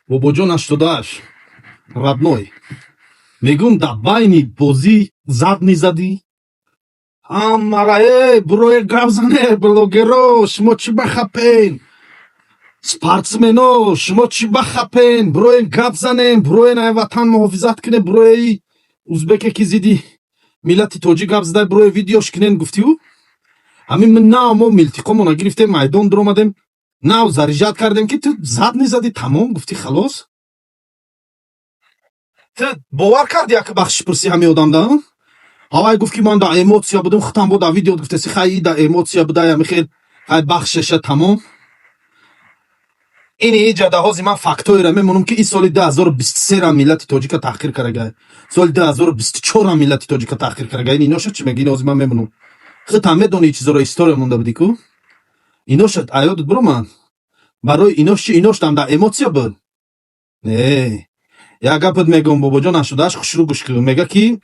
Бобоҷон 88, родной, мегум, дар байни бозӣ задний задӣ ҳамара. Э, буроe, гап зане, блогеро, шумо чӣ бахапен? Спортсмено, шумо чӣ бахапен? Буроен, гап занем, буроен, ай ватан муҳофизат кунем, бурои узбеке, ки зидди миллати тоҷик гап зада, бурои видеош кунен, гуфтиу. Ҳамин нав мо милтиқомона гирифтем, майдон дуромадем, нав заряжать кардем, ки ту задний задӣ, тамом гуфтӣ, халос. Ту бовар кардӣ, як бахшиш пурсӣ ҳамин одамда? Ҳавай гуфт, ки ман дар эмоция будам. Худам бо дар видео гуфтаси, хай, и дар эмоция буда, ями хел, хай, бахшеша, тамом. Ини иҷа даҳози ман фактҳоеро мемонам, ки ин соли 2023-ам миллати тоҷика таҳқир карагай, соли 2024-ам миллати тоҷика таҳқир карагай. Ин иноша чӣ меги? Инози ман мемонам, худтам медонӣ, чизоро история монда будӣ ку. Иноша аёдат биромад. Барои инош чи? Иноштам дар эмоция буд? Не, як гапат мегӯм, бобоҷон 88, хушрӯ гӯш кун. Мега, ки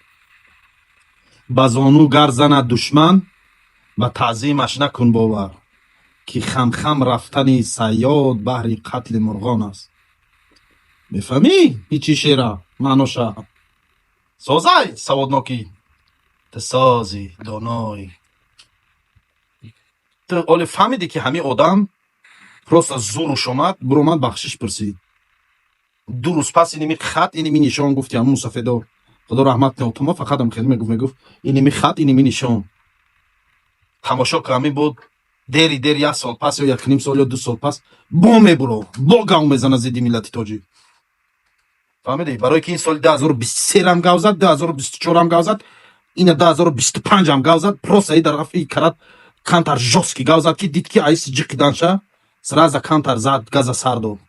ба зону гар занад душман, ба таъзимаш накун бовар, ки хамхам рафтани сайёд баҳри қатли мурғон аст. Мефаҳмӣ ҳичи шера маъноша? Созай саводнокӣ, ту сози доной. Ту оле фаҳмидӣ, ки ҳамин одам просто зуруш омад, буромад, бахшиш пурсид. 2 рӯз пас иними хат, иними нишон, гуфти ҳамун мусафедо, худо раҳмат кунад, тума фақатам хеле мегуфт, мегуфт: иними хат, иними нишон. Тамошо ки ҳамин буд, дери дер, як сол пас ё 1.5 сол ё 2 сол пас бо мебуро, бо гав мезана зидди миллати тоҷик. Фаҳмидӣ? Барои ки ин соли 2023-ам гав зад, 2024-ам гав зад, ина 2025-ам гав зад. Просто и дарафи карат камтар жёсткий гав зад, ки дид, ки айси ҷиқиданша, сразу камтар зад, газа сар дод.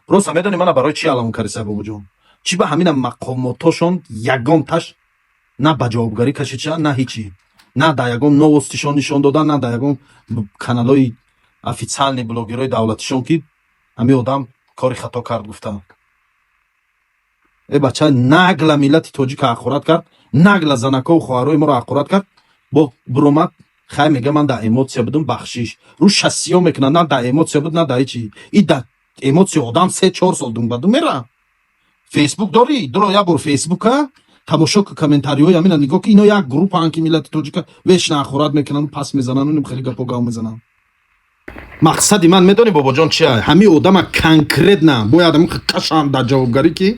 Просто медонӣ, мана барои чӣ алам кариса, бобоҷон? Чӣ ба ҳамина мақомотошон ягонташ на ба ҷавобгарӣ кашид ша, на ҳичи, на дар ягон новостишон нишон додан, на дар ягон каналҳои официальный блогерҳои давлатишон, ки ҳамин одам кори хато кард гуфтанд. Э, бача нагло миллати тоҷика ҳақорат кард, нагло занакову хоҳарои моро ҳақорат кард, бо буромад, хай, мега: ман дар эмоция будум, бахшиш. Рӯ шасиё мекунад, на дар эмоция буд, на дар ҳичи. И дар эмоция одам 3-4 сол думбаду мера. Фейсбук дорӣ? Дуро як бор Фейсбука тамошо ку, комментариҳои ҳамина нигоҳ, ки ино як группаан, ки миллати тоҷика вечно ҳақорат мекунанд, пас мезананд, хеле гапо гав мезананд. Мақсади ман медонӣ, бобоҷон, чия? Ҳамин одама конкретно бояд ҳамин кашанд дар ҷавобгарӣ, ки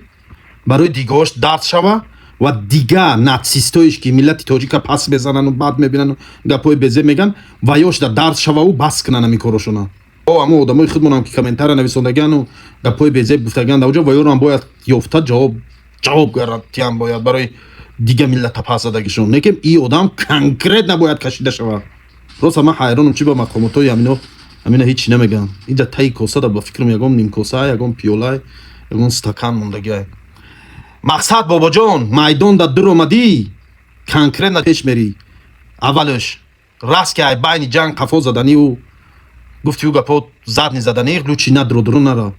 барои дигаҳош дард шава ва дига нацистҳоеш, ки миллати тоҷика пас мезанану бад мебинану гапҳои безеб меган, ва ёш да дард шававу бас кунанд ҳамин корошона. О, ҳамон одамои худмонам, ки комментария нависондагиану гапҳои безеб гуфтагиан дар оҷо, ва ёрам бояд ёфта ҷавоб гарантиям бояд барои дига миллата пас задагишон. Лекин и одам конкретно бояд кашида шавад. Просто ман ҳайронам, чи ба мақомотҳои ҳамино ҳамина ҳеч намегӯям. Иҷа таи коса да, ба фикрам, ягон нимкоса, ягон пиёла, ягон стакан мондагиай. Мақсад, бобоҷон, майдон да дур омадӣ, конкретно пеш мерӣ. Аввалш раст, ки ай байни ҷанг қафо заданиву гуфтиу гапо задний заданӣ, лучше надро, дуру нара.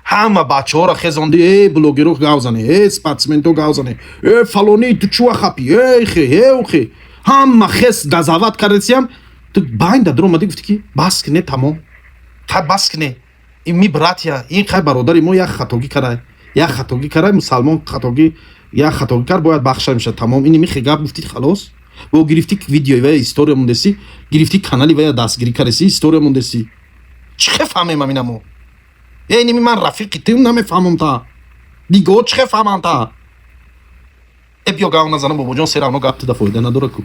Ҳама бачаҳоро хезонди: э, блогеро гав зане, э, спортсменто гав зане, э, фалонӣ, ту чуа хапӣ, э, хе, э, ухе. Ҳама хес газават кардесиям, ту байн да дур омадӣ, гуфтӣ, ки бас кне, тамом, хай, бас кне. Ин мы братья, ин хай бародари мо як хатогӣ карай, як хатогӣ карай, мусалмон хатогӣ, як хатогӣ кард, бояд бахша мешад, тамом. Ини михе гап гуфтӣ, халос. Бо гирифтӣ, видеои вая история мондесӣ, гирифтӣ, канали вая дастгирӣ кардесӣ, история мондесӣ. Чӣ хе фаҳмем аминамо? Э, ними ман рафиқи ту намефаҳмам, та дигаҳо чӣ хе фаҳмам та? Э, биё, гав назанам, бобоҷон, серавно гап туда фоида надора ку.